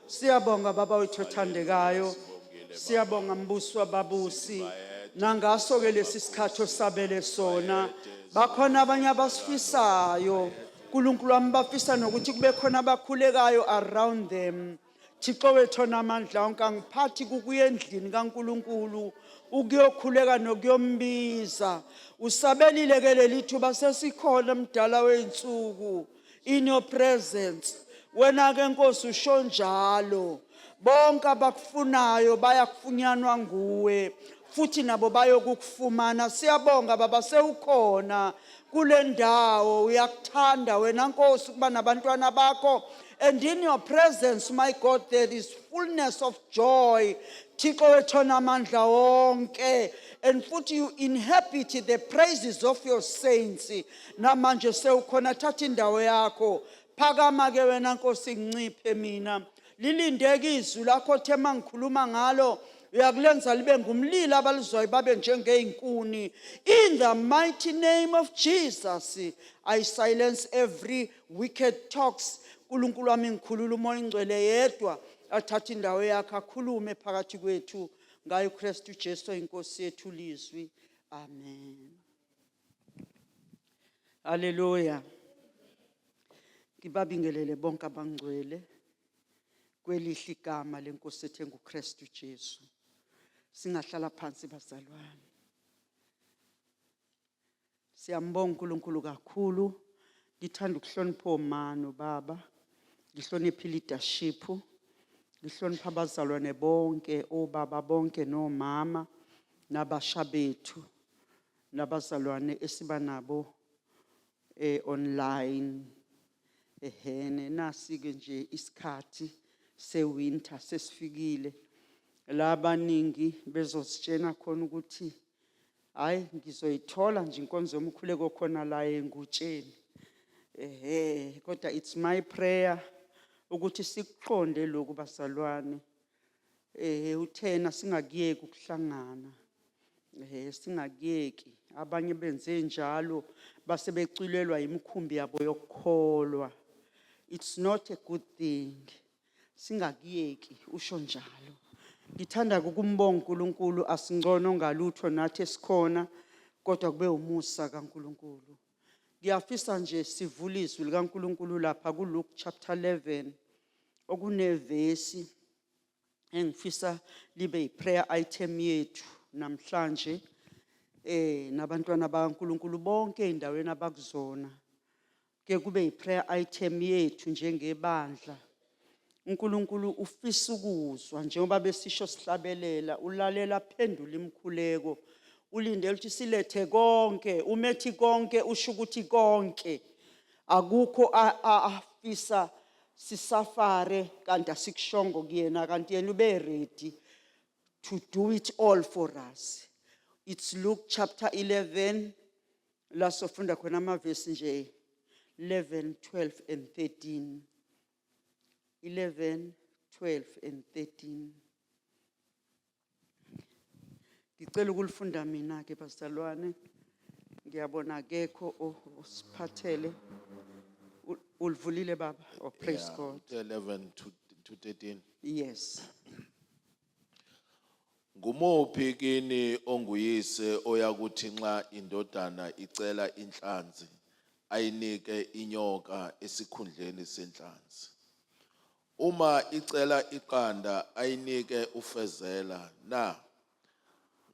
Siyabonga baba wethu othandekayo. Siyabonga mbusi wababusi. Nangaso ke lesi sikhathi osabele sona. Bakhona abanye abasifisayo. uNkulunkulu wami bafisa nokuthi kube khona abakhulekayo around them. Thixo wethu onamandla onke, angiphathi kukuya endlini kaNkulunkulu ukuyokhuleka nokuyombiza. Usabelile ke leli thuba, sesikhona mdala wey'nsuku in your presence. Wena ke Nkosi usho njalo, bonke abakufunayo bayakufunyanwa nguwe futhi nabo bayokukufumana. Siyabonga baba, sewukhona kule ndawo. Uyakuthanda wena Nkosi ukuba nabantwana bakho, and in your presence, my God, there is fullness of joy. Thixo wethu onamandla wonke, and futhi you inhabit the praises of your saints. Namanje sewukhona, thatha indawo yakho. Phakama ke wena Nkosi, nginciphe mina. Lilindeke izwi lakho thema ngikhuluma ngalo, uyakulenza libe ngumlilo, abalizwayo babe njengey'nkuni. In the mighty name of Jesus, I silence every wicked talks. Nkulunkulu wami, ngikhulula uMoya oNgcwele yedwa athathe indawo yakhe, akhulume phakathi kwethu ngayo Kristu Jesu inkosi yethu lizwi. Amen. Haleluya. Ngibabingelele bonke abangcwele kwelihle igama lenkosi ethu enguKristu Jesu. Singahlala phansi bazalwane. Siyambonga uNkulunkulu kakhulu. Ngithanda ukuhlonipha oma nobaba, ngihloniphe leadership, ngihlonipha abazalwane bonke, obaba bonke nomama, nabasha bethu, nabazalwane esiba nabo online. Ehene, nasi ke nje isikhathi sewinter sesifikile, la abaningi bezositshena khona ukuthi hayi, ngizoyithola nje inkonzo yomkhuleko khona la engutsheni. Ehe, kodwa it's my prayer ukuthi sikuqonde lokhu bazalwane. Uthena singakuyeki ukuhlangana. Singakuyeki. Abanye benze njalo base becwilelwa imikhumbi yabo yokukholwa. It's not a good thing. Singakuyeki, usho njalo. Ngithanda ukumbonga uNkulunkulu, asingcono ngalutho nathi esikhona, kodwa kube umusa kaNkulunkulu. Ngiyafisa nje sivule izwi likaNkulunkulu lapha kuLuke chapter 11, okunevesi engifisa libe yiprayer item yethu namhlanje nabantwana bakaNkulunkulu bonke endaweni abakuzona. Ke kube yiprayer item yethu njengebandla. uNkulunkulu ufisa ukuzwa, njengoba besisho sihlabelela, ulalela phendula imikhuleko. Ulindele ukuthi silethe konke. Umethi konke usho ukuthi konke, akukho afisa sisafare kanti asikushongo kuyena, kanti yena ube ready to do it all for us. It's Luke chapter 11 la sofunda khona amavesi nje 11, 12 and 13. 11, 12 and 13. Ngicela ukulifunda mina ke bazalwane. Ngiyabona akekho osiphathele. Ulivulile baba? Oh, praise God. 11 to 13. Yes. Ngumuphi kini onguyise oyakuthi nxa indodana icela inhlanzi ayinike inyoka esikhundleni senhlanzi? Uma icela iqanda ayinike ufezela na?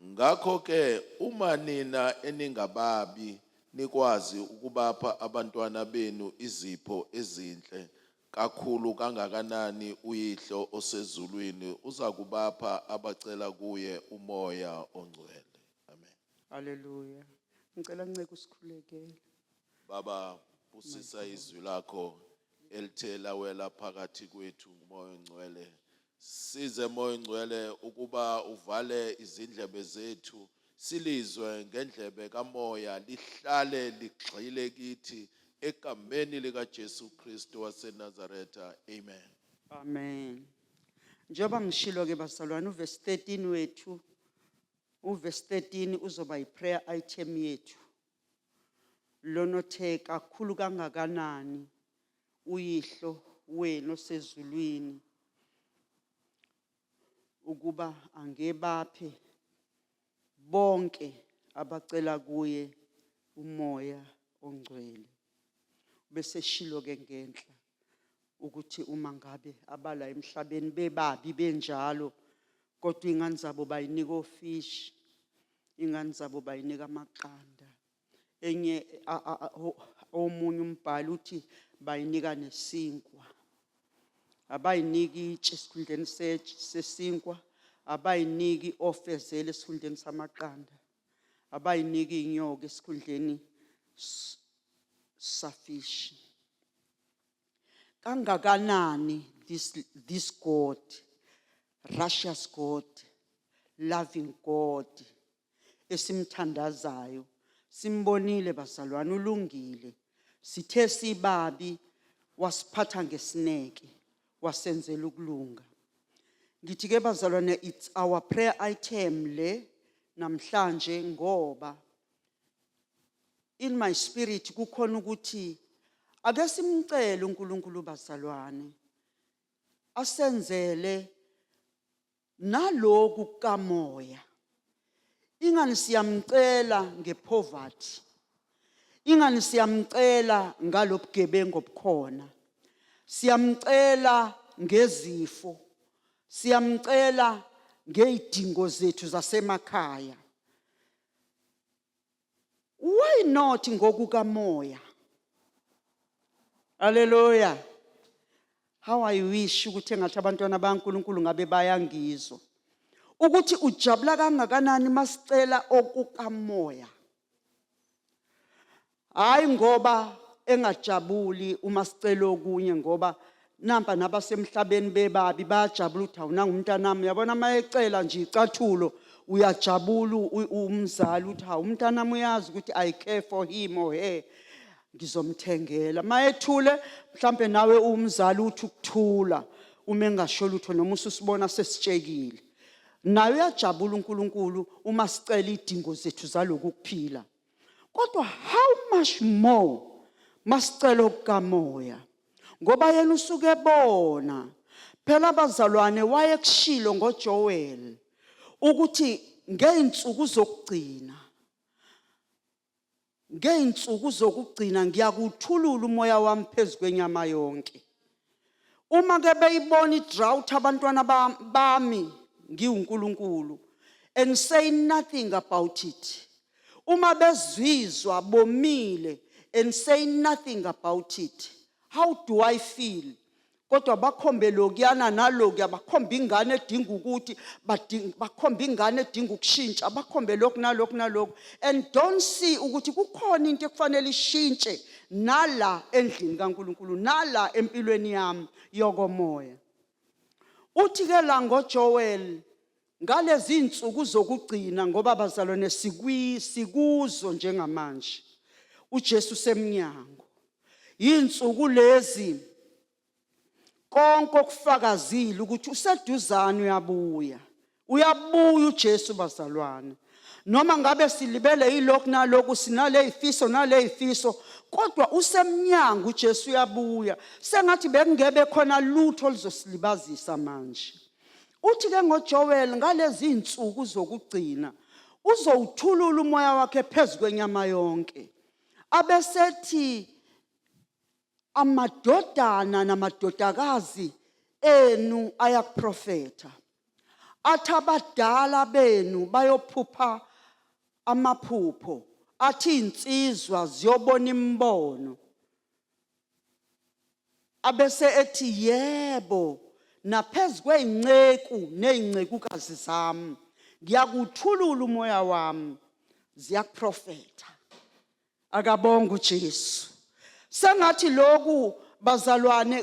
Ngakho ke uma nina eningababi nikwazi ukubapha abantwana benu izipho ezinhle, kakhulu kangakanani uyihlo osezulwini uzakubapha abacela kuye uMoya oNgcwele. Amen. Hallelujah. Ngicela nceke usikhulekele. Baba, busisa izwi lakho elithe lawela phakathi kwethu nguMoya oNgcwele. Size Moya oNgcwele ukuba uvale izindlebe zethu, silizwe ngendlebe kamoya, lihlale ligxile kithi egameni lika Jesu Kristu waseNazaretha. Amen. Amen. Njengoba ngishilo ke bazalwane, uverse 13 wethu, uverse 13 uzoba yiprayer item yethu. Lonothe kakhulu kangakanani uyihlo wenu osezulwini. Ukuba angebaphe bonke abacela kuye uMoya oNgcwele. Bese shilo ke ngenhla ukuthi uma ngabe abala emhlabeni bebabi benjalo, kodwa ingane zabo bayinika ofish, ingane zabo bayinika amaqanda. Enye omunye umbhalo uthi bayinika nesinkwa, abayiniki itshe esikhundleni sesinkwa, abayiniki ofezela esikhundleni samaqanda, abayiniki inyoka esikhundleni safishi. Kangakanani this God, righteous God, loving God esimthandazayo? Simbonile, bazalwane, ulungile. Sithe sibabi, wasiphatha ngesineke, wasenzela ukulunga. Ngithi ke, bazalwane, it's our prayer item le namhlanje, ngoba in my spirit kukhona ukuthi ake simcele uNkulunkulu, bazalwane, asenzele naloku kamoya. Ingani siyamcela ngepoverty, ingani siyamcela ngalobugebengu obukhona, siyamcela ngezifo, siyamcela ngezidingo zethu zasemakhaya. Why not ngokukamoya? Haleluya! How I wish ukuthi engathi abantwana baNkulunkulu ngabe bayangizwa ukuthi ujabula kangakanani masicela okukamoya. Hayi ngoba engajabuli uma sicela okunye, ngoba nampa nabasemhlabeni bebabi bayajabula ukuthi awunanga umntanami. Uyabona, mayecela nje icathulo, uyajabula umzali ukuthi hawu, umntanami uyazi ukuthi I care for him or her, ngizomthengela. Mayethule, mhlambe nawe umzali uthi ukuthula uma engasho lutho noma ususibona sesitshekile. Naye uyajabula uNkulunkulu uma sicela idingo zethu zaloku kuphila, kodwa how much more masicela okukamoya, ngoba yena usuke ebona phela, abazalwane. Wayekushilo ngoJoel ukuthi ngey'nsuku zokugcina ngiyakuthulula umoya wami phezu kwenyama yonke. Uma ke beyibona i-drought abantwana bami ngiwuNkulunkulu and say nothing about it, uma bezwizwa bomile and say nothing about it, how do I feel? Kodwa bakhombe lokuyana nalokuya, bakhombe ingane edinga ukuthi bakhombe ingane edinga ukushintsha, bakhombe lokhu nalokhu nalokhu and don't see ukuthi kukhona into ekufanele ishintshe nala endlini kaNkulunkulu, nala empilweni yami yokomoya. Uthi ke la ngoJoel, ngalezi insuku zokugcina, ngoba bazalwane sikuzo njengamanje, uJesu semnyango. Insuku lezi konke okufakazile ukuthi useduzane, uyabuya, uyabuya uJesu, bazalwane. Noma ngabe silibele yilokhu naloku, sinale ifiso nale ifiso, kodwa usemnyango uJesu, uyabuya. Sengathi bekungebe khona lutho oluzosilibazisa manje. Uthi ke ngoJoel, ngalezi insuku zokugcina uzowuthulula umoya wakhe phezu kwenyama yonke, abesethi amadodana namadodakazi enu ayakuprofetha, athi abadala benu bayophupha amaphupho, athi insizwa ziyobona imbono. Abese ethi, yebo, naphezu kwey'nceku ney'ncekukazi zami ngiyakuthulula umoya wami, ziyakuprofetha. Akabonga uJesu. Sengathi lokhu, bazalwane,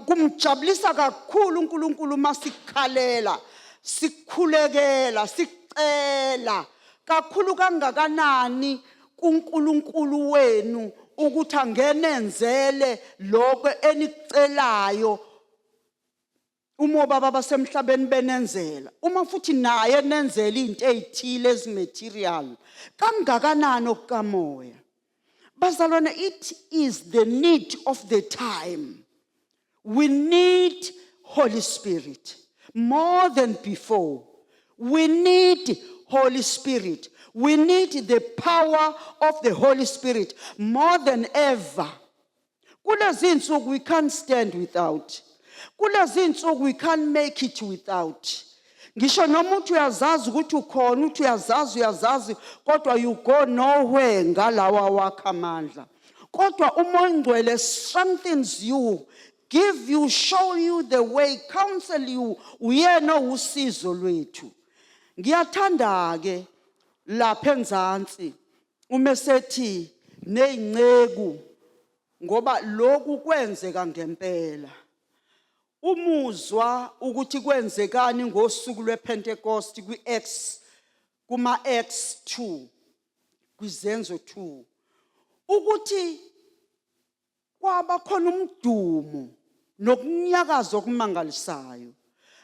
kumjabulisa kakhulu uNkulunkulu uma sikhalela, sikhulekela, sicela kakhulu kangakanani kuNkulunkulu wenu ukuthi angenenzele lokho enikucelayo. Uma obaba basemhlabeni benenzela, uma futhi naye enenzela izinto ezithile ezimaterial, kangakanani okukamoya, bazalwane? It is the need of the time. We need Holy Spirit. More than before, we need Holy Spirit. We need the power of the Holy Spirit more than ever. Kulezi insuku we can't stand without. Kulezi insuku we can't make it without. Ngisho noma uthi uyazazi ukuthi ukhona, uthi uyazazi, uyazazi, kodwa you go nowhere ngalawa wakho amandla. Kodwa uMoya oNgcwele strengthens you, give you, show you the way, counsel you. Uyena usizo lwethu. Ngiyathanda ke lapha enzansi uma sethi nezinceku, ngoba lokhu kwenzeka ngempela. Umuzwa ukuthi kwenzekani ngosuku lwePentecost kwiActs, kuma Acts 2, kwiZenzo 2, ukuthi kwaba khona umdumo nokunyakaza okumangalisayo.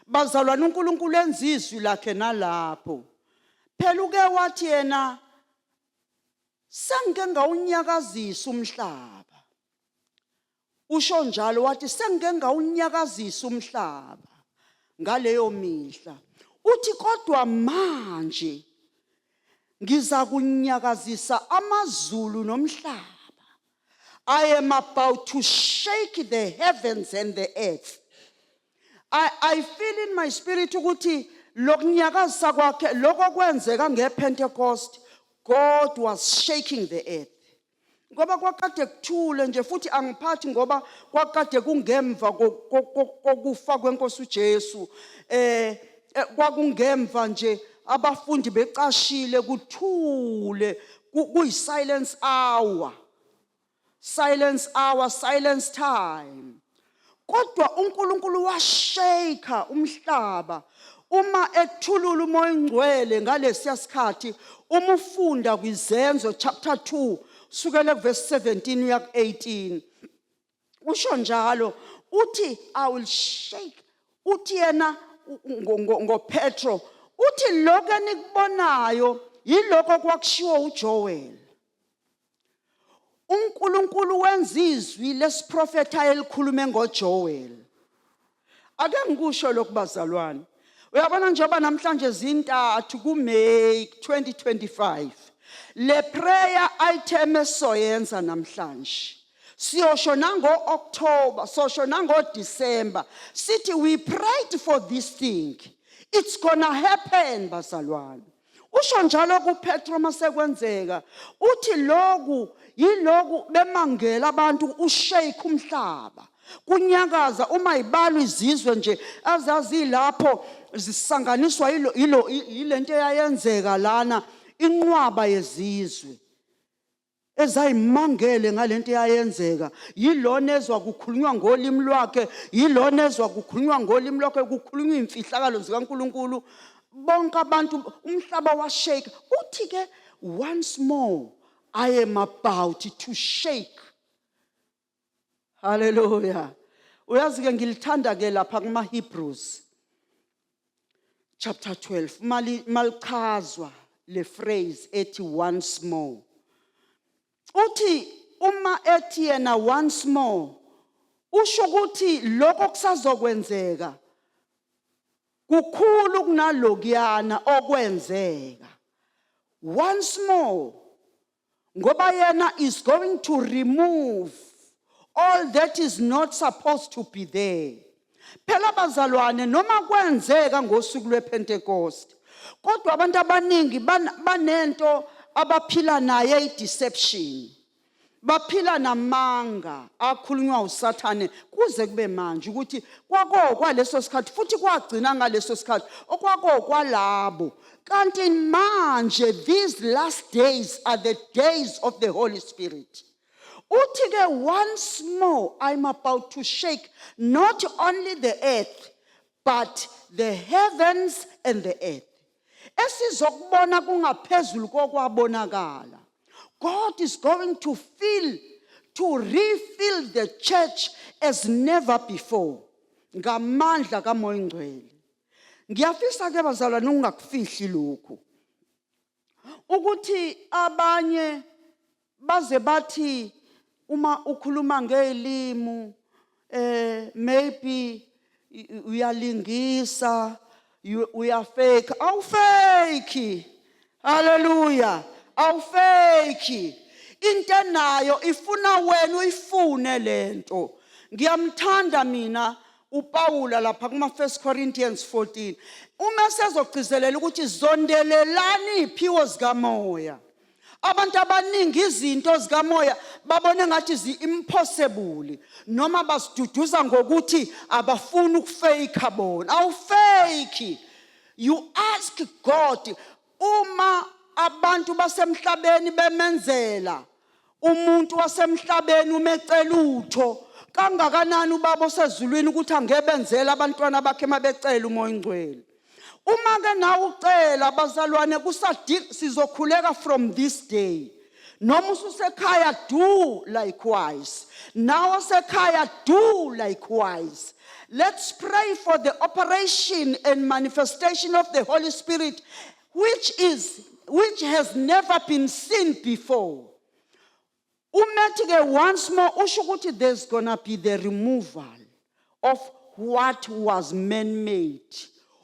Bazalwane, uNkulunkulu enza izwi lakhe nalapho. Phela uke wathi yena, "Sengike ngawunyakazisa umhlaba." Usho njalo, wathi, "Sengike ngawunyakazisa umhlaba ngaleyo mihla." Uthi, "Kodwa manje ngiza kunyakazisa amazulu nomhlaba." I am about to shake the heavens and the earth. I feel in my spirit ukuthi lokunyakazisa kwakhe lokho kwenzeka ngePentecost, God was shaking the earth. Ngoba kwakade kuthule nje, futhi angiphathi ngoba kwakade kungemva kokufa kwenkosi uJesu. Kwakungemva nje abafundi becashile, kuthule, kuyi silence hour. Silence hour, silence time. Kodwa uNkulunkulu washake umhlaba uma ethulula uMoya oNgcwele ngalesiya sikhathi. Uma ufunda kwiZenzo chapter 2, sukela kuverse 17 uya ku18, usho njalo, uthi, "I will shake." Uthi yena ngoPetro, uthi, "Lokho enikubonayo yilokho kwakushiwo uJoel." UNkulunkulu wenza izwi lesiprofetha elikhulume ngoJoel. Ake ngikusho lokhu, bazalwane. Uyabona, njengoba namhlanje 3 kuMay 2025, le prayer item esoyenza namhlanje, siyosho nango October, sosho nango December, sithi we prayed for this thing, it's gonna happen, bazalwane. Usho njalo kuPetro masekwenzeka, uthi loku yiloku bemangela abantu, ushake umhlaba, kunyakaza. Uma ibalwa izizwe nje azazilapho zisanganiswa yilo yilento eyayenzeka lana, inqwaba yezizwe ezayimangele ngalento eyayenzeka. Yilona ezwa kukhulunywa ngolimi lwakhe, yilona ezwa kukhulunywa ngolimi lwakhe, kukhulunywa imfihlakalo zikaNkuluNkulu. Bonke abantu, umhlaba washake. Uthi ke, "Once more I am about to shake." Haleluya! Uyazi ke, ngilithanda ke lapha kuma Hebrews chapter 12, mali malichazwa le phrase ethi "once more". Uthi uma ethi yena "once more", usho ukuthi lokho kusazokwenzeka kukhulu kunalokuyana okwenzeka. Once more, ngoba yena is going to remove all that is not supposed to be there. Phela bazalwane, noma kwenzeka ngosuku lwePentecost, kodwa abantu abaningi banento abaphila naye, i-deception. Baphila namanga akhulunywa uSathane kuze kube manje, ukuthi kwako kwaleso sikhathi futhi kwagcina ngaleso sikhathi, okwako kwalabo, kanti manje these last days are the days of the Holy Spirit. Uthi ke, "Once more I'm about to shake not only the earth but the heavens and the earth." Esizokubona kungaphezulu kokwabonakala. God is going to fill, to refill the church as never before ngamandla kaMoya oNgcwele. Ngiyafisa ke bazalwane ungakufihli lokhu, ukuthi abanye baze bathi uma ukhuluma ngezilimi, maybe Uyalingisa, uyafake. Awufake. Haleluya. Awufake. Into enayo ifuna wena uyifune lento. Ngiyamthanda mina uPaula lapha kuma 1 Corinthians 14. Uma sezogcizelela ukuthi zondelelani iphiwo zikamoya. Abantu abaningi izinto zikamoya babone ngathi zi-impossible noma basiduduza ngokuthi abafuni ukufake bona. Awufake. You ask God. Uma abantu basemhlabeni bemenzela umuntu wasemhlabeni umecela utho, kangakanani ubaba osezulwini ukuthi angebenzela abantwana bakhe mabecela uMoya oNgcwele? Uma ke nawe ucela, bazalwane, kusadinga sizokhuleka from this day. Noma ususekhaya, do likewise. Nawe osekhaya, do likewise. Let's pray for the operation and manifestation of the Holy Spirit, which has never been seen before. Umethi ke once more usho ukuthi there's gonna be the removal of what was man made,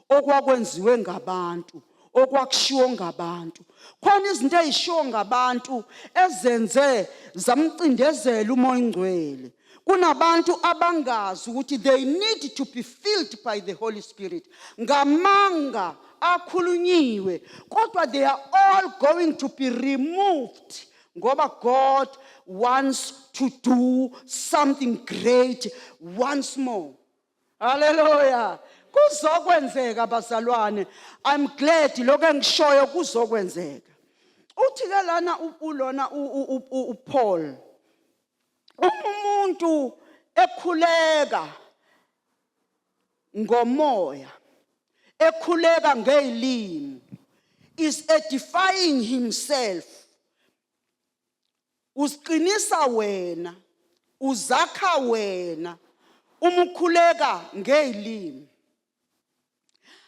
okwakwenziwe ngabantu, okwakushiwo ngabantu. Khona izinto ezishiwo ngabantu ezenze zamcindezela uMoya oNgcwele. Kunabantu abangazi ukuthi they need to be filled by the Holy Spirit ngamanga akhulunyiwe, kodwa they are all going to be removed ngoba God wants to do something great once more. Hallelujah. Kuzokwenzeka, bazalwane. I'm glad lokho engishoyo kuzokwenzeka. Uthi ke lana ulona uPaul, uma umuntu ekhuleka ngomoya, ekhuleka ngezilimi, is edifying himself, usiqinisa wena, uzakha wena uma ukhuleka ngezilimi.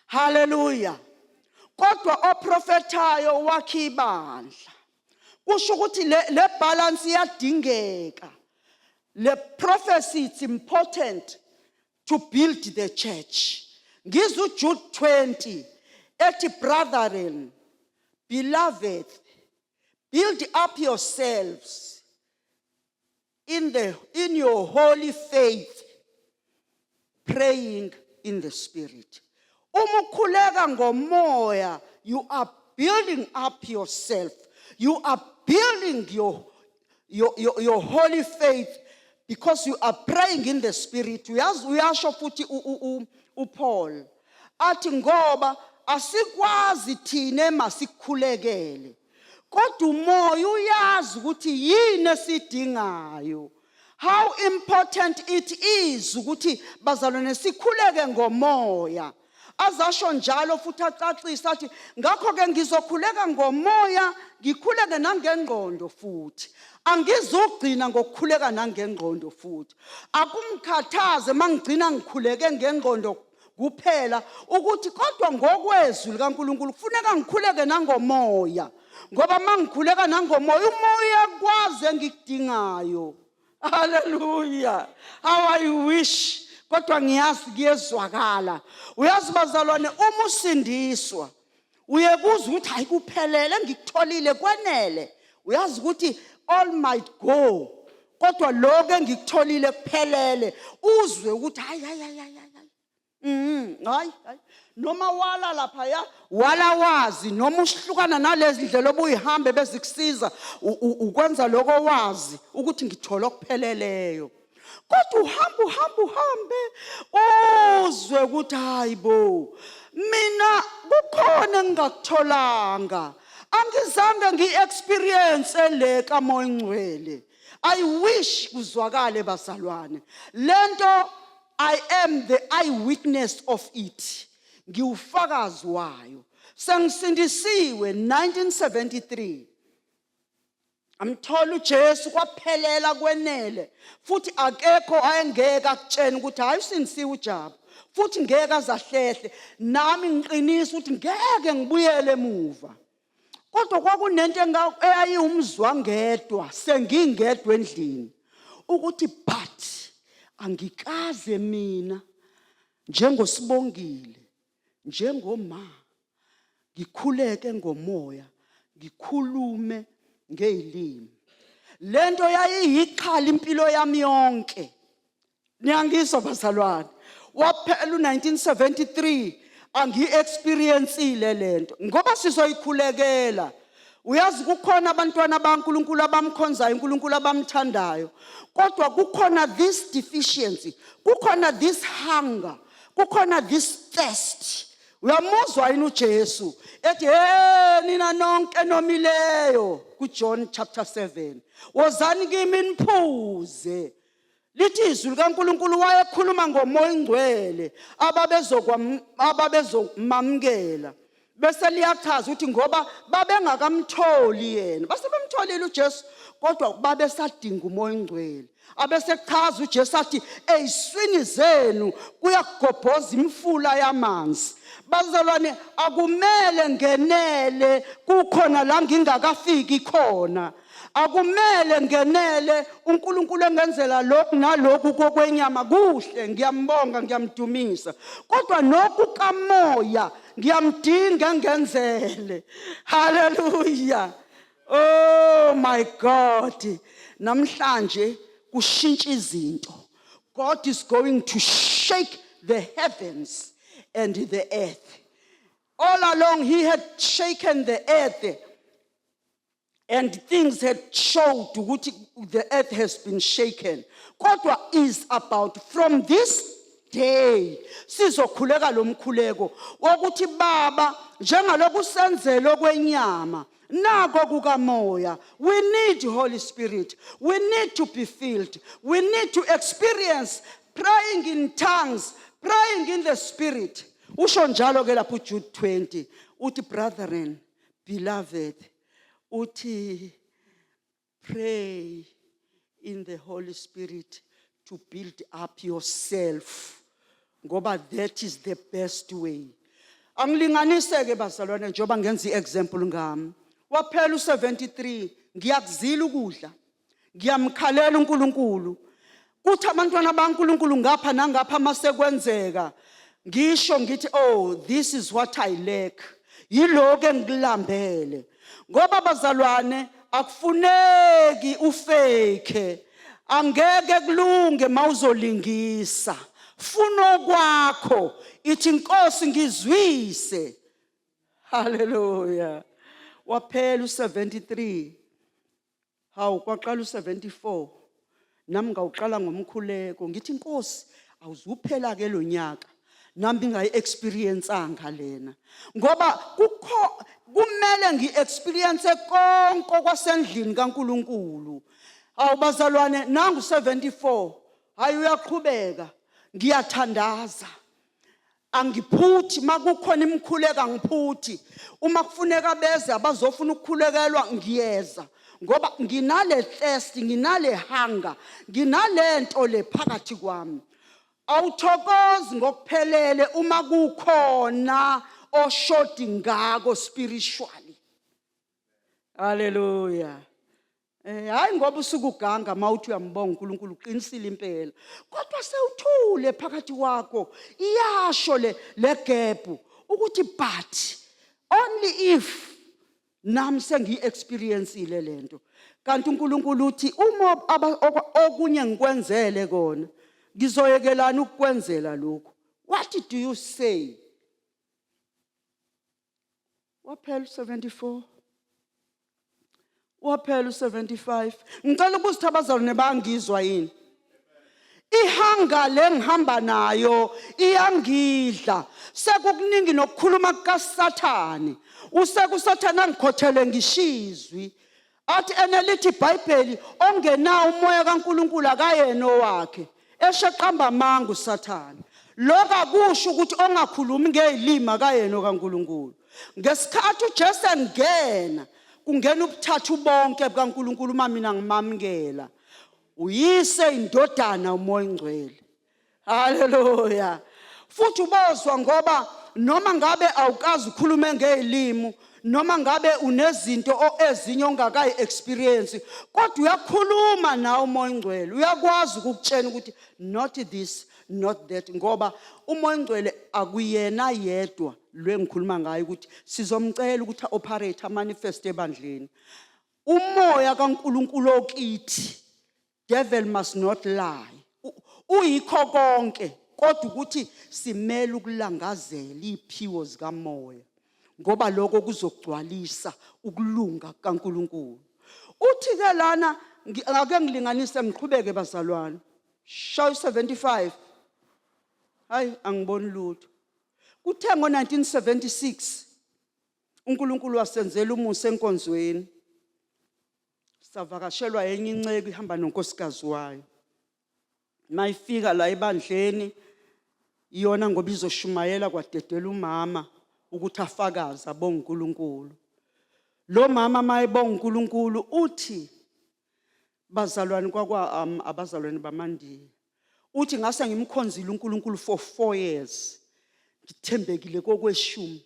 Haleluya. Kodwa oprofethayo wakhe ibandla. Kusho ukuthi le balance iyadingeka. Le prophecy, it's important to build the church. Ngizwe uJude 20 ethi, "Brethren, beloved, build up yourselves in your holy faith, praying in the Spirit." Uma ukhuleka ngomoya, you are building up yourself, you are building your holy faith because you are praying in the Spirit. Uyazi, uyasho futhi uPaul athi ngoba asikwazi thina masikhulekele, kodwa umoya uyazi ukuthi yini esidingayo. How important it is ukuthi, bazalwane, sikhuleke ngomoya. Azasho njalo futhi acacisa athi ngakho ke ngizokhuleka ngomoya, ngikhuleke nangengqondo futhi. Angizugcina ngokukhuleka nangengqondo futhi. Akumkhathaze mangigcina ngikhuleke ngengqondo kuphela ukuthi kodwa ngokwezwi likaNkulunkulu kufuneka ngikhuleke nangomoya, ngoba mangikhuleka nangomoya, umoya uyakwazi engikudingayo. Haleluya. How I wish, kodwa ngiyazi kuyezwakala. Uyazi, bazalwane, uma usindiswa uyekuzwa ukuthi hayi, kuphelele, ngikutholile, kwenele. Uyazi ukuthi all might go, kodwa lokho engikutholile kuphelele. Uzwe ukuthi hayi, hayi, hayi, hayi, hayi. Hayi, hayi. Noma wala lapha ya, wala wazi noma uhlukana nalezi ndlela obuyihambe bezikusiza ukwenza lokho, wazi ukuthi ngithola okupheleleyo. Kodwa uhamba, uhamba, uhambe, uzwe ukuthi hayi bo, mina kukhona engingakutholanga. Angizange ngiexperience le kaMoya Ngcwele. I wish kuzwakale, bazalwane. Lento, I am the eyewitness of it. Ngiwufakazi wayo. Sengisindisiwe 1973. Amthola uJesu, kwaphelela, kwenele. Futhi akekho ayengeke akutshena ukuthi hayi, usindisiwe uJabu. Futhi ngeke azahlehle. Nami ngiqinisa ukuthi ngeke ngibuyele emuva. Kodwa kwakunento eyayiwumzwangedwa sengingedwa endlini ukuthi but angikaze mina. Njengosibongile, njengoma, ngikhuleke ngomoya, ngikhulume ngezilimi. Lento yayiyixhala impilo yami yonke. Niyangizwa bazalwane? Waphela u1973 angiexperiencile lento ngoba sizoyikhulekela. Uyazi, kukhona abantwana baNkulunkulu abamkhonzayo uNkulunkulu, abamthandayo, kodwa kukhona this deficiency, kukhona this hunger, kukhona this thirst. Uyamuzwa yini uJesu ethi, "Hey, nina nonke nomileyo," kuJohn chapter 7, "wozani kimi niphuze"? Lithi izwi likaNkulunkulu wayekhuluma ngoMoya oNgcwele ababezomamukela. Bese liyachaza ukuthi ngoba babengakamtholi yena, base bemtholile uJesu, kodwa babesadinga uMoya oNgcwele. Abesechaza uJesu athi, "Eziswini zenu kuyagobhoza imifula yamanzi." Bazalwane, akumele ngenele kukhona la ngingakafiki khona. Akumele ngenele uNkulunkulu engenzela lokhu nalokhu kokwenyama. Kuhle, ngiyambonga, ngiyamdumisa, kodwa lokhu kamoya ngiyamdinga engenzele. Haleluya! Oh my God, namhlanje kushintsha izinto. God is going to shake the heavens and the earth. All along he had shaken the earth and things had showed ukuthi the earth has been shaken, kodwa is about from this day sizokhuleka lo mkhuleko wokuthi, "Baba, njengaloku senzele okwenyama, nako kukamoya." We need Holy Spirit, we need to be filled, we need to experience praying in tongues, praying in the Spirit. Usho njalo ke lapho uJude 20, uthi, "Brethren, beloved," uthi, "pray in the Holy Spirit to build up yourself," ngoba that is the best way. Angilinganise ke bazalwane, njengoba ngenza iexample ngami. Waphela u73, ngiyakuzila ukudla, ngiyamkhalela uNkulunkulu, kuthi abantwana baNkulunkulu ngapha nangapha masekwenzeka ngisho ngithi, "Oh, this is what I lack, yiloko engikulambele." Ngoba bazalwane, akufuneki ufake, angeke kulunge mawuzolingisa. Funa okwakho, ithi, "Inkosi, ngizwise." Haleluya! Waphela u73, hawu, kwaqala u74. Nami ngawuqala ngomkhuleko, ngithi, "Inkosi, awuzuphela ke lo nyaka nami ngayi-experienceanga lena," ngoba kukho kumele ngi-experience konke kwasendlini kaNkulunkulu. Awu bazalwane, nangu 74, hayi, uyaqhubeka. Ngiyathandaza, angiphuthi. Makukhona imikhuleko, angiphuthi. Uma kufuneka beze abazofuna ukukhulekelwa, ngiyeza, ngoba nginale thirst, nginale hunger, nginalento le phakathi kwami. Awuthokozi ngokuphelele uma kukhona oshodi ngako spiritually. Haleluya! Hayi, ngoba usuke uganga mawuthi uyambonga uNkulunkulu, uqinisile impela, kodwa sewuthule phakathi kwakho, iyasho le gap ukuthi but only if nami sengiyi-experienceile lento. Kanti uNkulunkulu uthi, uma okunye ngikwenzele kona, ngizoyekelani ukukwenzela lokhu? What do you say? Waphela u74, waphela u75. Ngicela ukuzithi abazalwane bangizwa yini? Ihunger le ngihamba nayo iyangidla. Sekukuningi nokukhuluma kukaSathane. Usekusathane angikhothele ngishizwi, athi enelithi iBhayibheli, ongenawo umoya kaNkulunkulu akayena owakhe. Esheqamba amanga uSathane. Lokho akusho ukuthi ongakhulumi ngezilimi akayena kaNkulunkulu. Ngesikhathi uJesu engena, kungena ubuthathu bonke bukaNkulunkulu. Uma mina ngimamukela, uYise, iNdodana, uMoya oNgcwele. Haleluya! Futhi ubozwa, ngoba noma ngabe awukazi ukhulume ngezilimi, noma ngabe unezinto ezinye ongakayi experience, kodwa uyakhuluma nawe uMoya oNgcwele, uyakwazi ukukutshela ukuthi not this. not that, ngoba uMoya oNgcwele akuyena yedwa lo engikhuluma ngayo ukuthi sizomcela ukuthi operate, amanifest ebandleni. Umoya kaNkuluNkulu okithi, devil must not lie. Uyikho konke, kodwa ukuthi simele ukulangazela iphiwo zikamoya, ngoba lokho kuzogcwalisa ukulunga kaNkuluNkulu. Uthi ke lana, ake ngilinganise, ngiqhubeke bazalwane. Shayo 75. Hayi, angiboni lutho. Kuthe ngo1976 uNkulunkulu wasenzela umusa enkonzweni. Savakashelwa enye inceku ihamba nonkosikazi wayo. Mayifika la ebandleni iyona, ngoba izoshumayela, kwadedela umama ukuthi afakaze abonga uNkulunkulu. Lo mama mayebonga uNkulunkulu uthi, bazalwane kwakwa abazalwane bamandiya, uthi ngase ngimkhonzile uNkulunkulu for 4 years, ngithembekile kokweshumi,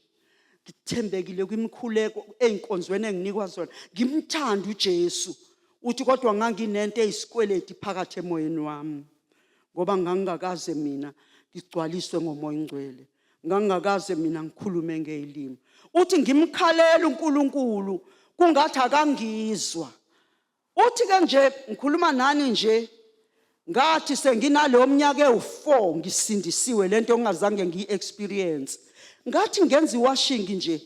ngithembekile kwimikhuleko eyinkonzweni enginikwa zona, ngimthanda uJesu. Uthi kodwa nganginento eyisikweleti phakathi emoyeni wami, ngoba ngangingakaze mina ngigcwaliswe ngoMoya oNgcwele, ngangingakaze mina ngikhulume ngezilimi. Uthi ngimkhalela uNkulunkulu kungathi akangizwa. Uthi ke nje ngikhuluma nani nje, ngathi senginaleyo minyaka ewu4 ngisindisiwe, lento ongazange ngiyi-experience, ngathi ngenza iwashing nje.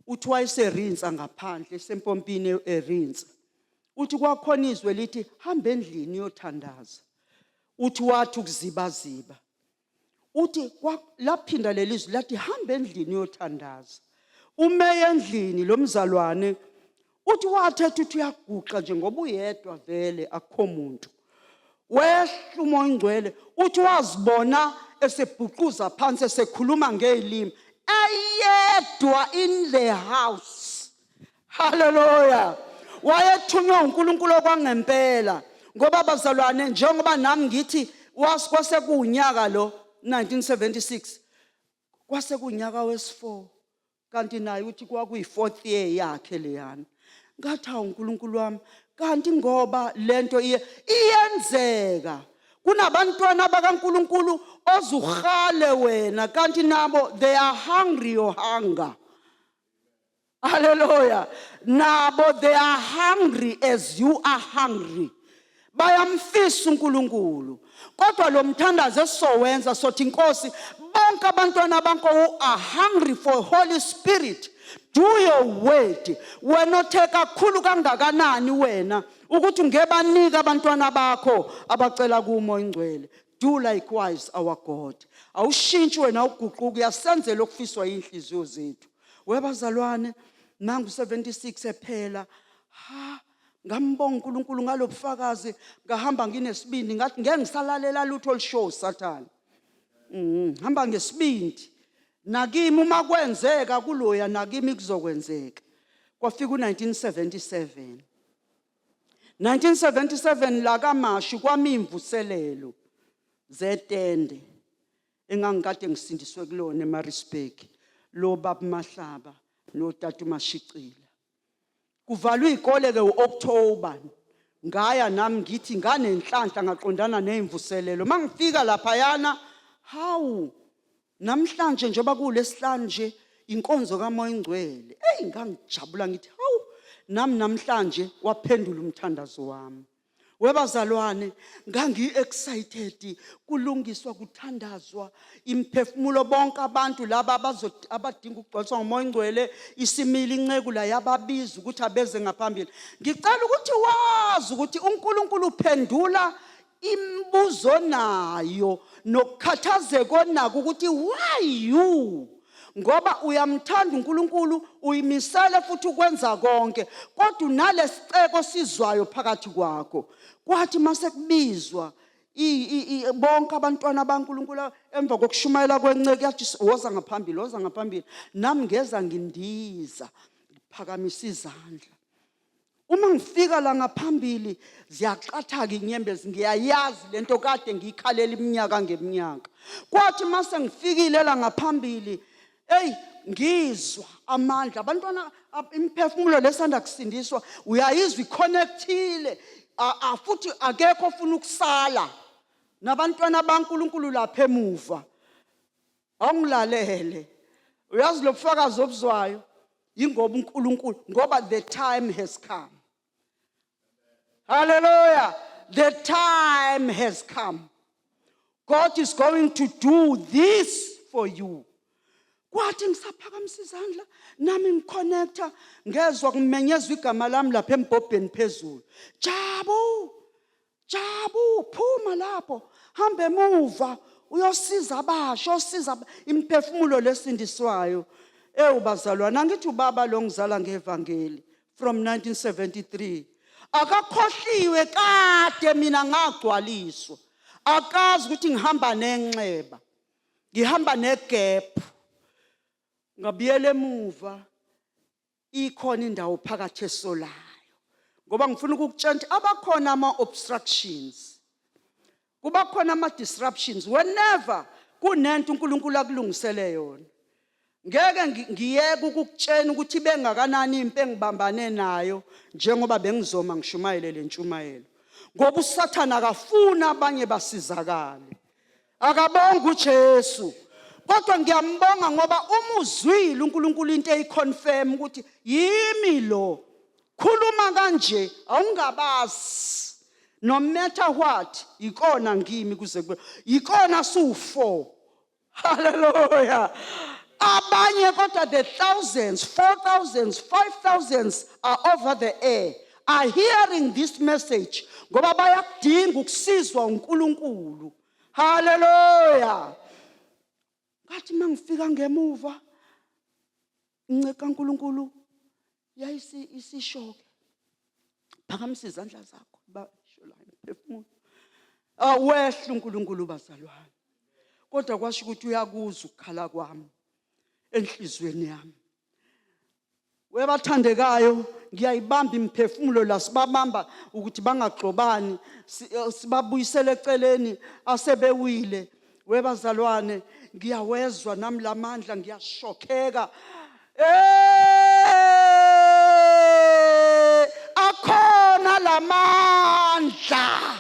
Uthi wayeserinsa ngaphandle sempompini erinsa. Uthi kwakhona izwe lithi, "Hamba endlini uyothandaza." Uthi wathi ukuzibaziba. Uthi laphinda lelizwi lathi, "Hamba endlini uyothandaza." Ume endlini lo mzalwane, uthi wathetha, uthi uyaguqa nje ngoba uyedwa vele, akukho muntu. Wehla uMoya oNgcwele. Uthi wazibona esebhuquza phansi, esekhuluma ngezilimi, eyedwa in the house. Haleluya! Wayethunywa uNkulunkulu okwangempela, ngoba bazalwane, njengoba nami ngithi kwase kuunyaka lo 1976, kwase kunyaka wesi4, kanti naye uthi kwakuyi fourth year yakhe leyana. Ngathi, "Hawu uNkulunkulu wami, kanti ngoba lento iye iyenzeka kunabantwana bakaNkulunkulu ozuhale wena, kanti nabo they are hungry your hunger." Hallelujah! Nabo they are hungry as you are hungry. Bayamfisa uNkulunkulu. Kodwa lo mthandazo esizowenza, sothi, "Inkosi, bonke abantwana bakho who are hungry for Holy Spirit, do your word." Wena othe kakhulu kangakanani wena ukuthi ungebanika abantwana bakho abacela kuMoya oNgcwele. Do likewise, our God. Awushintshi wena, uguquka, uyasenzela okufiswa inhliziyo zethu. Webazalwane, nangu 76 ephela. Ha, ngambonga uNkulunkulu ngalobufakazi, ngahamba nginesibindi, ngathi ngeke ngisalalela lutho olushow Satan. Hamba ngesibindi. Nakimi uma kwenzeka kuloya, nakimi kuzokwenzeka. Kwafika u1977. 1977 la kaMashu kwami imvuselelo zetende engangikade ngisindiswe kulona eMaritzburg, lo baba Mahlaba notata uMashicila. Kuvalwe izikole ke uOctober. Ngaya nami, ngithi nganenhlanhla, ngaqondana nezimvuselelo. Mangifika laphayana, hawu, namhlanje njengoba kulesihlanu nje inkonzo kaMoya oNgcwele. Hey, ngangijabula, ngithi, "Hawu, nami namhlanje waphendula umthandazo wami." Webazalwane, ngangi-excited, kulungiswa, kuthandazwa imphefumulo, bonke abantu laba abadinga ukugcwaliswa ngoMoya oNgcwele. Isimile inceku la, yababiza ukuthi abeze ngaphambili. Ngicela ukuthi wazi ukuthi uNkulunkulu uphendula imibuzo nayo nokukhathazeka onako ukuthi why you, ngoba uyamthanda uNkulunkulu, uyimisele futhi ukwenza konke, kodwa unalesiceko sizwayo phakathi kwakho. Kwathi mase kubizwa bonke abantwana baNkulunkulu emva kokushumayela kwenceke, yathi, "Woza ngaphambili, woza ngaphambili." Nami ngeza ngindiza, ngiphakamisa izandla. Uma ngifika la ngaphambili, ziyaqathaka inyembezi, ngiyayazi lento kade ngiyikhalela iminyaka ngeminyaka. Kwathi mase ngifikile la ngaphambili, hey, ngizwa amandla. Abantwana, imiphefumulo lesanda kusindiswa, uyayizwa iconnectile, futhi akekho ofuna ukusala. Nabantwana baNkulunkulu lapha emuva. Awungilalele. Uyazi lobufakazi obuzwayo ingoba uNkulunkulu ngoba the time has come. Hallelujah. The time has come. God is going to do this for you. Kwathi ngisaphakamisa izandla nami ngiconnecta ngezwa kumenyezwa igama lami lapha embhobheni phezulu. Jabu! Jabu, phuma lapho, hamba emuva uyosiza abasha, osiza imiphefumulo lesindiswayo. Ewu bazalwana, angithi ubaba lo ngizala ngevangeli from 1973. Akakhohliwe kade mina ngagcwaliswa. Akazi ukuthi ngihamba nenxeba. Ngihamba negap. Ngabuyela emuva ikhona indawo phakathi esolayo. Ngoba ngifuna ukukutshela ukuthi abakhona ama obstructions. Kuba khona ama disruptions whenever kunento uNkulunkulu akulungisele yona. Ngeke ngiyeke ukukutshela ukuthi bengakanani impi engibambane nayo njengoba bengizoma ngishumayele lentshumayelo. Ngoba uSathana akafuni abanye basizakale. Akabonga uJesu. Kodwa ngiyambonga ngoba uma uzwile uNkulunkulu into eyiconfirm ukuthi yimi lo. Khuluma kanje awungabazi. No matter what ikona ngimi kuze kube ikona su4. Hallelujah. Abanye kodwa the thousands, 4,000, 5,000 are over the air are hearing this message ngoba bayakudinga ukusizwa uNkulunkulu. Hallelujah. Ngathi mangifika ngemuva inceka kaNkulunkulu yayisi isishoke. Phakamisa izandla zakho basho la imphefumulo. Awehla uNkulunkulu bazalwane. Kodwa kwasho ukuthi uyakuzwa ukukhala kwami enhlizweni yami. Webathandekayo ngiyayibamba imiphefumulo la sibabamba ukuthi bangagxobani sibabuyisele eceleni asebewile. Webazalwane ngiyawezwa nami lamandla ngiyashokheka. Akhona lamandla.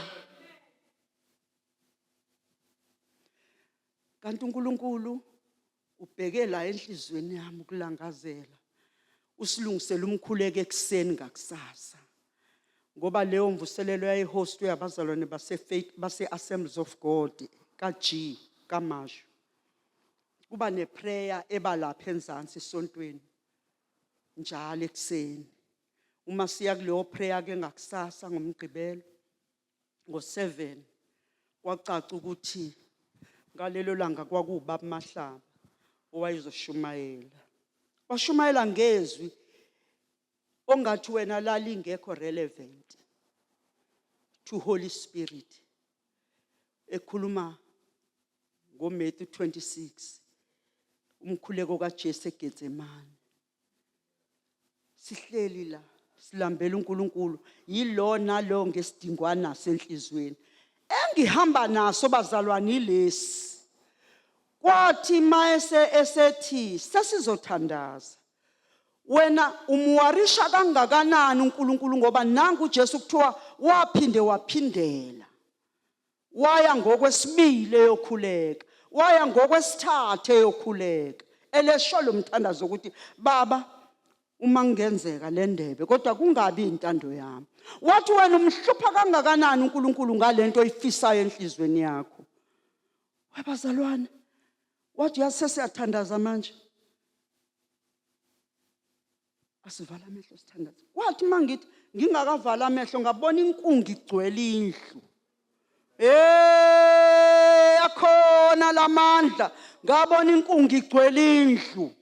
Kanti uNkulunkulu ubheke la enhlizweni yami ukulangazela. Usilungisela umkhuleko ekuseni ngakusasa. Ngoba leyo mvuselelo yayihostwe abazalwane base Faith base Assemblies of God ka G kaMashu. Kuba neprayer eba lapha enzansi esontweni njalo ekuseni. Uma siya kuleyo prayer ke ngakusasa ngoMgqibelo ngo7 kwacaca ukuthi ngalelo langa kwakuwubaba Mahlaba owayezoshumayela. Washumayela ngezwi ongathi wena lalingekho relevant to Holy Spirit. Ekhuluma ngoMatthew 26 umkhuleko kaJesu eGetsemane. Sihleli la silambela uNkulunkulu yilona lo ngesidingwana senhlizweni. Engihamba naso bazalwane ilesi. Kwathi mayese esethi sesizothandaza. Wena umwarisha kangakanani uNkulunkulu ngoba nangu uJesu kuthiwa waphinde waphindela. Waya ngokwesibili eyokhuleka, waya ngokwesithathu eyokhuleka. Elesho lo mthandazo ukuthi baba uma kungenzeka le ndebe kodwa kungabi intando yami. Wathi wena umhlupha kangakanani uNkulunkulu ngalento oyifisayo enhlizweni yakho. Webazalwane, wathi uyasesiyathandaza manje. Asivala amehlo sithandaze. Kwathi mangithi ngingakavala amehlo ngabona inkungu igcwele indlu. Akhona lamandla ngabona inkungu igcwele indlu.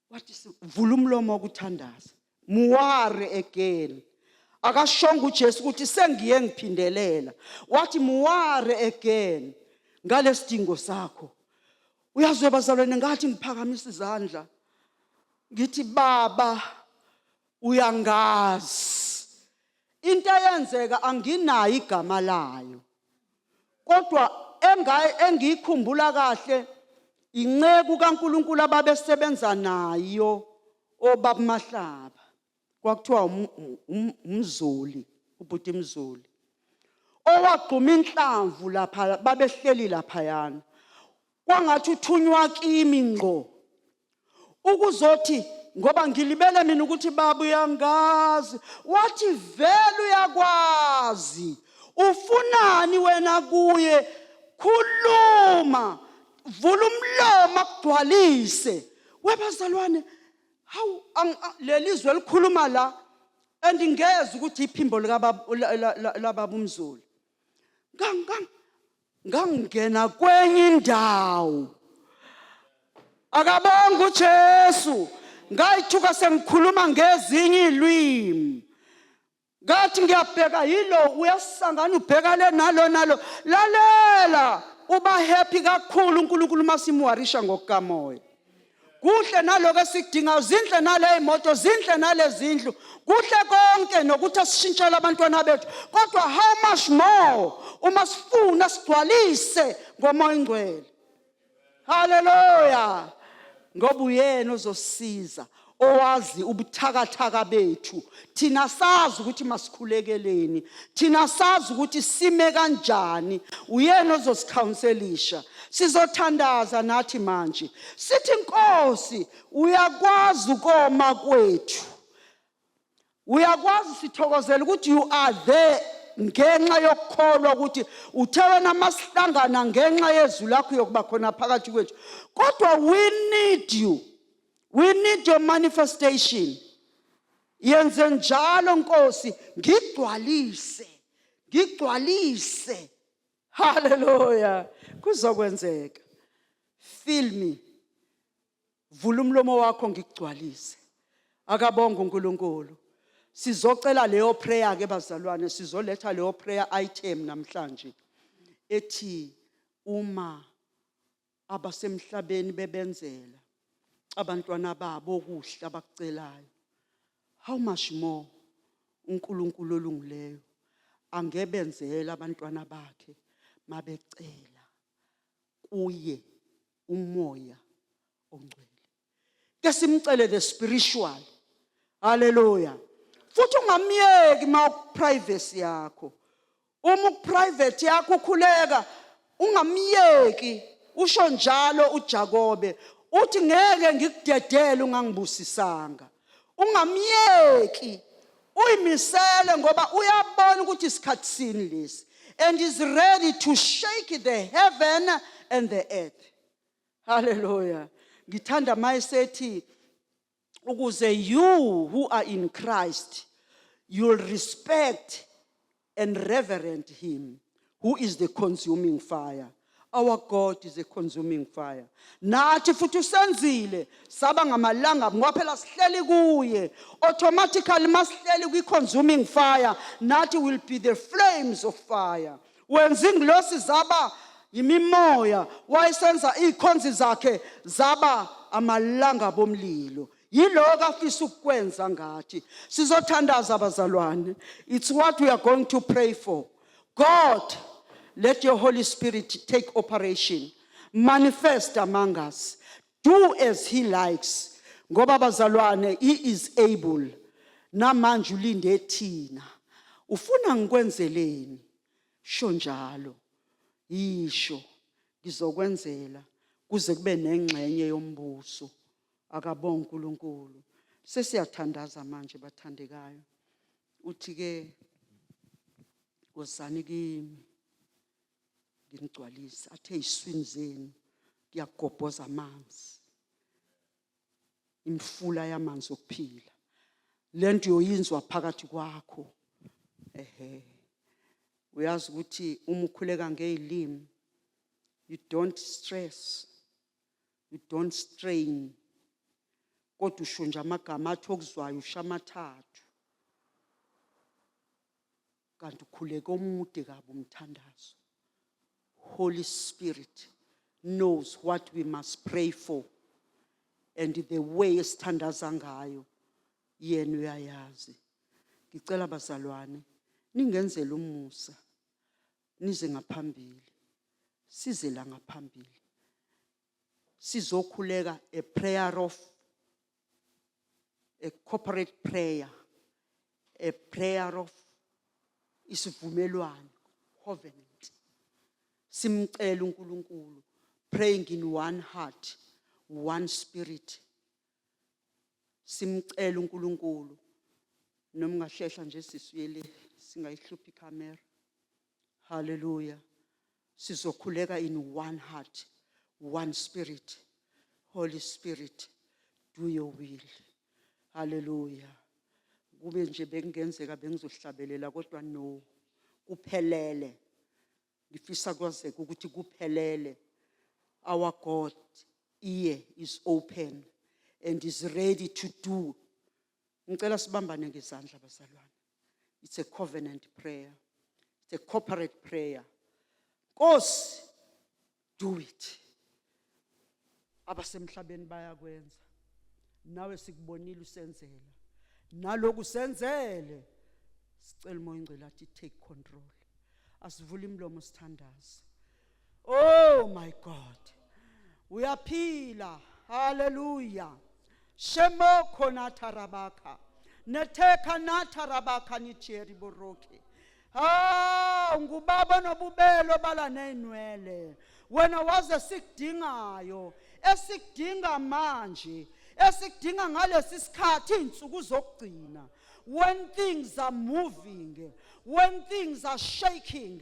Wathi vula umlomo wokuthandaza. Muware again. Akashongo uJesu ukuthi sengiye ngiphindelela. Wathi muware again ngalesidingo sakho. Uyazwe bazalwane ngathi ngiphakamisa izandla. Ngithi baba uyangazi. Into eyenzeka anginayo igama layo. Kodwa engiyikhumbula kahle inceku kaNkulunkulu ababesebenza nayo obaba Mahlaba. Kwakuthiwa uMzoli, ubhuti Mzoli. Owagquma inhlamvu lapha babehleli laphayana. Kwangathi uthunywa kimi ngqo. Ukuzothi ngoba ngilibele mina ukuthi baba uyangazi. Wathi vele uyakwazi. Ufunani wena kuye? Khuluma. Vula umlomo akugcwalise. Webazalwane, hawu lelizwe elikhuluma la andingeza ukuthi iphimbo likababa lababa uMzulu. Ngang ngangena kwenye indawo. Akabonga uJesu. Ngayithuka sengikhuluma ngezinye izilwimi. Ngathi ngiyabheka yilo uyasangana ubheka le nalo nalo. Lalela uba happy kakhulu uNkulunkulu masimuwarisha ngokukamoya. Kuhle naloko esikudingayo, zinhle nale imoto, zinhle nalezindlu. Kuhle konke nokuthi asishintshele abantwana bethu. Kodwa how much more uma sifuna sigcwalise ngomoya ongcwele. Hallelujah. Ngoba uyena ozosiza owazi ubuthakathaka bethu. Thina sazi ukuthi masikhulekeleni. Thina sazi ukuthi sime kanjani. Uyena ozosicounselisha. Sizothandaza nathi manje. Sithi Nkosi, uyakwazi ukoma kwethu. Uyakwazi sithokozela ukuthi you are there ngenxa yokukholwa ukuthi uthe wena masihlangana ngenxa yezwi lakho uyokuba khona phakathi kwethu. Kodwa we need you. We need your manifestation. Yenze njalo Nkosi, ngigcwalise. Ngigcwalise. Hallelujah. Kuzokwenzeka. Fill me. Vula umlomo wakho ngikugcwalise. Akabonga uNkulunkulu. Sizocela leyo prayer ke bazalwane, sizoletha leyo prayer item namhlanje. Ethi uma abasemhlabeni bebenzela abantwana babo okuhle abakucelayo, how much more uNkulunkulu olungileyo angebenzela abantwana bakhe mabecela kuye umoya ongcwele. Ke simcele the spiritual. Hallelujah. Futhi ungamyeki ma privacy yakho. Uma uprivate yakho ukhuleka ungamyeki, usho njalo uJakobe uthi ngeke ngikudedele ungangibusisanga. Ungamyeki, uyimisele ngoba uyabona ukuthi isikhathi sini lesi, and is ready to shake the heaven and the earth. Hallelujah. Ngithanda mayesethi ukuze you who are in Christ, you'll respect and reverend him who is the consuming fire. Our God is a consuming fire. Nathi futhi usenzile saba ngamalanga ngoba phela sihleli kuye. Automatically masihleli kwi consuming fire, nathi will be the flames of fire. Wenza ingilosi zaba yimimoya, wayesenza izikhonzi zakhe zaba amalanga bomlilo. Yiloko afisa ukukwenza ngathi. Sizothandaza abazalwane. It's what we are going to pray for. God, let your Holy Spirit take operation. Manifest among us. Do as he likes. Ngoba bazalwane, he is able. Namanje ulinde thina. Ufuna ngikwenzeleni? Sho njalo. Yisho ngizokwenzela kuze kube nengxenye yombuso. Akabonga uNkulunkulu. Sesiyathandaza manje bathandekayo. Uthi ke wozani kimi nginigcwalise, athe iswini zenu kuyagobhoza amanzi, imfula yamanzi okuphila. Lento yoyinzwa phakathi kwakho. Ehe, uyazi ukuthi uma ukhuleka ngezilimi, you don't stress, you don't strain, kodwa usho nje amagama athi okuzwayo, usho amathathu, kanti ukhuleka omude kabi umthandazo. Holy Spirit knows what we must pray for and the way esithandaza ngayo yena uyayazi. Ngicela bazalwane ningenzele umusa, nize ngaphambili, size la ngaphambili, sizokhuleka a prayer of a corporate prayer, a prayer of isivumelwano. covenant. Simcela uNkulunkulu, praying in one heart, one spirit. Simcela uNkulunkulu. Noma ungahlehla nje sisuyele, singayihluphi ikhamera. Hallelujah. Sizokhuleka in one heart, one spirit. Holy Spirit, do your will. Hallelujah. Kube nje bekungenzeka bengizohlabelela, kodwa no, kuphelele. Ngifisa kwazeke ukuthi kuphelele. Our God ear is open and is ready to do. Ngicela sibambane ngezandla, bazalwane. It's a covenant prayer. It's a corporate prayer. Nkosi, do it. Abasemhlabeni bayakwenza. Nawe sikubonile usenzela. Naloku senzele. Sicela uMoya oNgcwele athi take control. Asivule imlomo sithandaze. Oh my God. Uyaphila. Hallelujah. Shemo khona tharabaka. Netheka natharabaka nicheri boroke. Ah, ngubaba nobubelo bala nezinwele. Wena waze sikudingayo, esikudinga manje, esikudinga ngalesi sikhathi, insuku zokugcina. When things are moving, when things are shaking.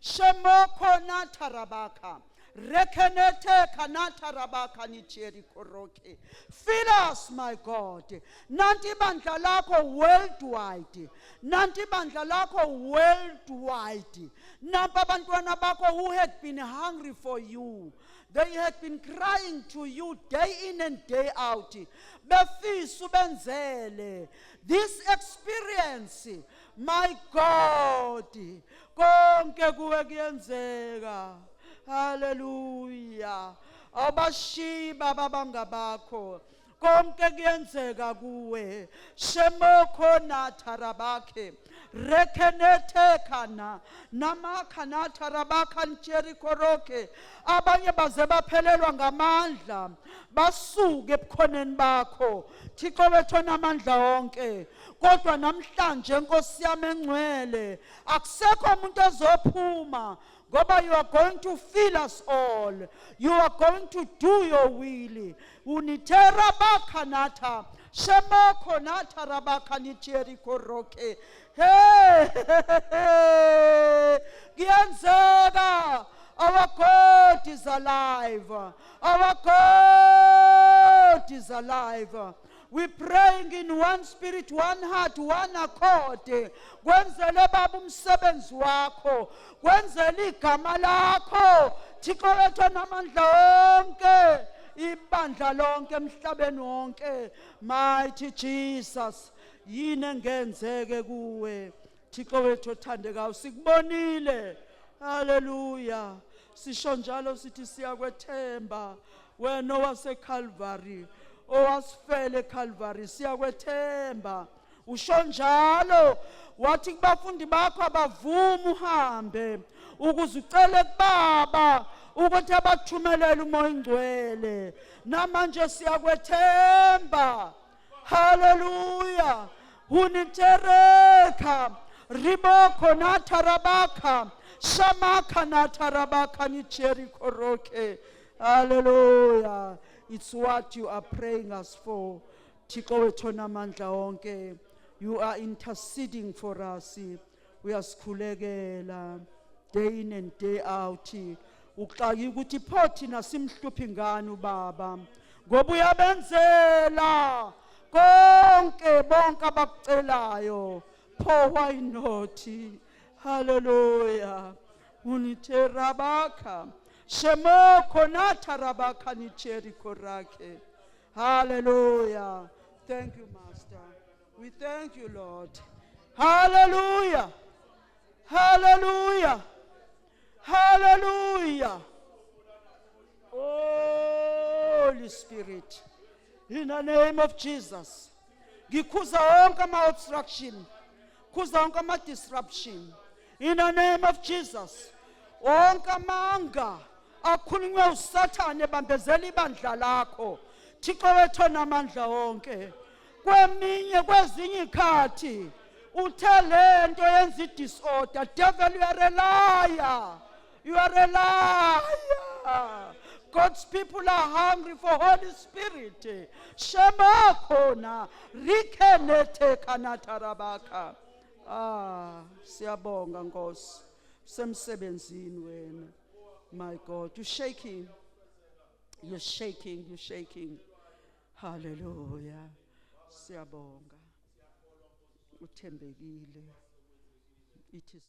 Shemoko natharabaka. Rekenete kanata rabaka nicheri koroke. Fill us, my God. Nanti bandla lakho worldwide. Nanti bandla lakho worldwide. Nampa abantwana bakho who had been hungry for you. They had been crying to you day in and day out. Befisa ubenzele. This experience, my God, konke kuwe kuyenzeka. Hallelujah. Awubashiyi Baba bangabakho. Konke kuyenzeka kuwe. Shemokho natharabakhe. Rekenete kana namakha natharabakha njerikoroke. Abanye baze baphelelwa ngamandla, basuke ebukhoneni bakho, Thixo wethu onamandla wonke. Kodwa namhlanje, Nkosi yami engcwele, akusekho umuntu ozophuma ngoba you are going to fill us all. You are going to do your will. Unitera bakhanatha shemokho natha rabakha nijerikoroke. Hey, kuyenzeka. Our God is alive. Our God is alive. We praying in one spirit, one heart, one accord. Kwenzele Baba umsebenzi wakho, kwenzele igama lakho, Thixo wethu namandla wonke, ibandla lonke emhlabeni wonke. Mighty Jesus, yini engenzeke kuwe, Thixo wethu othandekayo? Sikubonile. Haleluya. Sisho njalo sithi siyakwethemba wena owaseCalvary, owasifele eCalvary. Siyakwethemba. Usho njalo wathi kubafundi bakho abavuma uhambe ukuze ucele kubaba ukuthi abathumelele uMoya oNgcwele. Namanje siyakwethemba. Haleluya. Unitereka riboko natharabaka shamaka natharabaka nijerikoroke. Haleluya. It's what you are praying us for, Thixo wethu onamandla wonke. You are interceding for us. Uyasikhulekela day in and day out. Uxaki ukuthi pho thina simhluphi ngani ubaba, ngoba uyabenzela konke bonke abakucelayo. Pho why not? Hallelujah. Uniterabaka shemoko natharabaka nicherikorake. Hallelujah. Thank you, Master. We thank you, Lord. Hallelujah, hallelujah, hallelujah. Holy Spirit, in the name of Jesus, ngikhuza wonke ama-obstruction, khuza wonke ama-disruption in the name of Jesus. Wonke amanga akhulunywe uSathane bambezela ibandla lakho, Thixo wethu onamandla wonke. Kweminye kwezinye ikhathi Uthe lento yenza i-disorder. Devil, you are a liar. You are a liar. God's people are hungry for Holy Spirit. Shema khona rikenete kanatarabaka. Ah, siyabonga Nkosi. Semsebenzini wena. My God, you're shaking. You're shaking, you're shaking. Hallelujah. Siyabonga. Uthembekile. It is